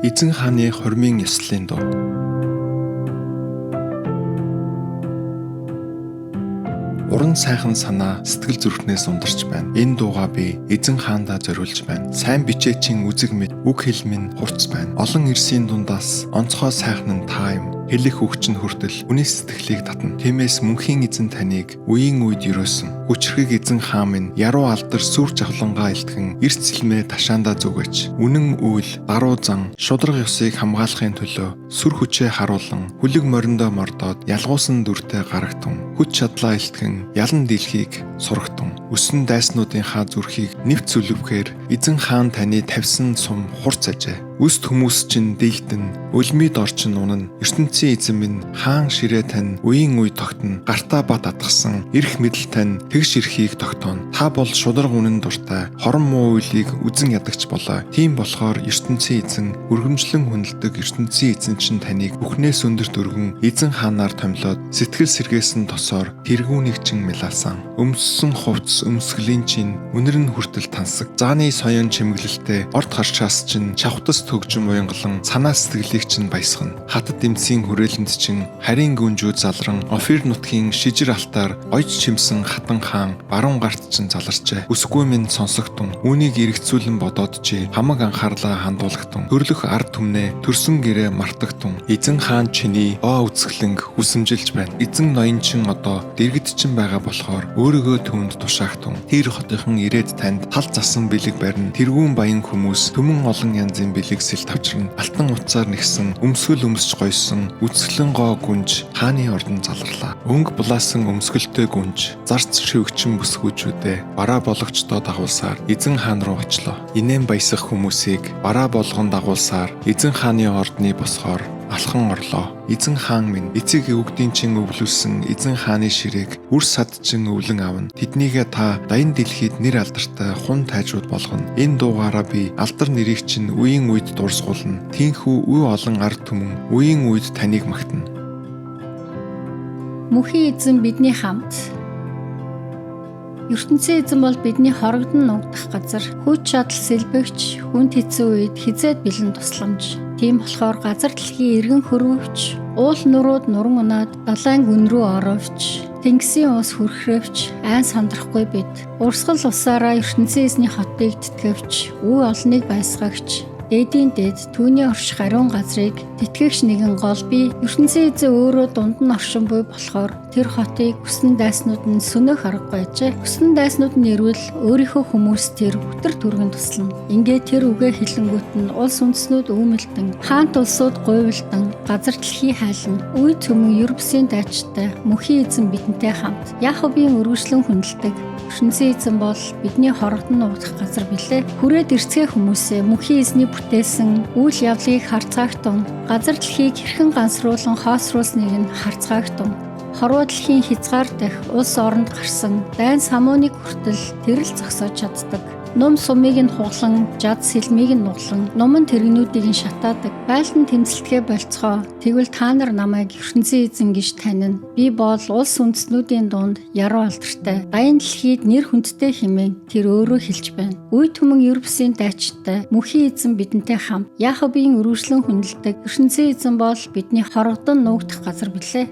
Эзэн хааны хормын ёслолын дуу. Уран сайхан санаа сэтгэл зүрхнээс ундарч байна. Энэ дуугаа би эзэн хаандаа зориулж байна. Сайн бичээчин үзэг мэд, үг хэл минь хурц байна. Олон эрсийн дундаас онцгой сайхан нь та юм. Хэлэх үг чинь хүртэл хүний сэтгэлийг татна. Тиймээс мөнхийн эзэн таныг үеийн үед ерөөсөн. Хүчрхэг эзэн хаан минь яруу алдар сүр жавхлангаа илтгэн эрт сэлмээ ташаандаа зүгээч. Үнэн үйл, даруй зан, шударга ёсыг хамгаалахын төлөө сүр хүчээ харуулан хүлэг мориндоо мордоод ялгуусан дүртэй гарагтун. Хүч чадлаа илтгэн ялан дэлхийг сурагтун. Өсөн дайснуудынхаа зүрхийг нэвт сүлвэхээр эзэн хаан таны тавьсан сум хурц ажээ. Өст хүмүүс чинь дийлдэн, өлмий дор чинь унана. ертөнцийн эзэн минь хаан ширээ тань үеийн үе тогтно. Гартаа бат атгсан эрх мэдэл тань тэгш эрхийг тогтооно. Та бол шударга үнэн дуртай, хорон муу үйлийг үзэн ядагч болоо. Тийм болохоор ертөнцийн эзэн өргөмжлөн хүндэлдэг ертөнцийн эзэн чинь таныг бүхнээс өндөрт өргөн эзэн хаанаар томилоод сэтгэл сэргээсэн тосоор тэргүүнийг чинь мэлаасан. Өмссөн хувцс өмсгөлийн чинь үнэр нь хүртэл тансаг. Зааны соён чимэглэлтэй орд харшаас чинь чавхтас төгжин уянгалан санаа сэтгэлийг чинь баясгана. Хатад дэмцийн хүрээлэнд чинь харийн гүнжүүд залран Офир нутгийн шижир алтаар ойж чимсэн хатан хаан баруун гарт чинь заларчээ. Бүсгүй минь сонсогтун. Үүнийг эргцүүлэн бодоод чи хамаг анхаарлаа хандуулагтун. Төрлөх ард түмнээ төрсөн гэрээ мартагтун. Эзэн хаан чиний оо үзэсгэлэнг хүсэмжилж байна. Эзэн ноён чин одоо дэргэд чин байгаа болохоор өөрийгөө түүнд тушаагтун. Тэр хотынхан ирээд танд тал засан бэлэг барина. Тэргүүн баян хүмүүс түмэн олон янзын бэлэг сэлт авчирна. Алтан утсаар нэгсэн өмсгөл өмсч гойсон үзэсгэлэн гоо гүнж хааны ордон заларлаа. Өнгө булаасан өмсгөлтэй гүнж зарц шивгчин бүсгүүчүүдээ бараа болгочдоо дагуулсаар эзэн хаан руу очлоо. Инээн баясах хүмүүсийг бараа болгон дагуулсаар эзэн хааны ордны босгоор алхан орлоо. Эзэн хаан минь эцэг өвгдийн чин өвлүүлсэн эзэн хааны ширээг үр сад чин өвлөн авна. Тэднийгээ та даян дэлхийд нэр алдартай хун тайжууд болгоно. Энэ дуугаараа би алдар нэрийг чинь үеийн үед дурсгуулна. Тийнхүү үе олон ард түмэн үеийн үед таныг магтана. Мөнхийн эзэн бидний хамт. ертөнцийн эзэн бол бидний хорогдон нуугдах газар, хүч чадал сэлбэгч, хүнд хэцүү үед хизээд бэлэн тусламж. Тийм болохоор газар дэлхийн эргэн хөрвөвч, уул нурууд нуран унаад далайн гүн рүү оровч, тэнгисийн ус хүрхрэвч, айн сандрахгүй бид. Урсгал усаараа ертөнцийн эзний хотыг тэтгэвч, үе олныг байсгагч, дээдийн дээд түүний орших ариун газрыг тэтгэгч нэгэн гол бий. ертөнцийн эзэн өөрөө дунд нь оршин буй болохоор тэр хотыг өсөн дайснууд нь сөнөөх аргагүй ажээ. Өсөн дайснууд нь ирвэл өөрийнхөө хүмүүс тэр өтөр түргэн туслана. Ингээд тэр үгээ хэлэнгүүт нь улс үндэснүүд үүмэлдэн, хаант улсууд гуйвалдан, газар дэлхий хайлна. Үе түмэн Ерүбсийн дайчтай мөнхийн эзэн бидэнтэй хамт. Яахобын өргөжлөн хүндэлдэг. ертөнцийн эзэн бол бидний хорогдон нуугдах газар билээ. Хүрээд ирцгээ хүмүүсээ мөнхийн эзний бүтээсэн үйл явдлыг харцгаагтун, газар дэлхийг хэрхэн гансруулан хоосруулсныг нь харцгаагтун. Хорвоо дэлхийн хязгаар дах улс оронд гарсан дайн самууныг хүртэл тэр л зогсоож чаддаг. Нум сумыг нь хуглан, жад сэлмийг нь нуглан, нуман тэрэгнүүдийг нь шатаадаг. Байлдан тэмцэлтгээ болцгоо. Тэгвэл та нар намайг ертөнцийн эзэн гэж танина. Би бол улс үндэстнүүдийн дунд яруу алдартай. Даян дэлхийд нэр хүндтэй хэмээн тэр өөрөө хэлж байна. Үе түмэн Ерүбсийн дайчтай мөнхийн эзэн бидэнтэй хамт. Яахобын өргөжлөн хүндэлдэг ертөнцийн эзэн бол бидний хорогдон нуугдах газар билээ.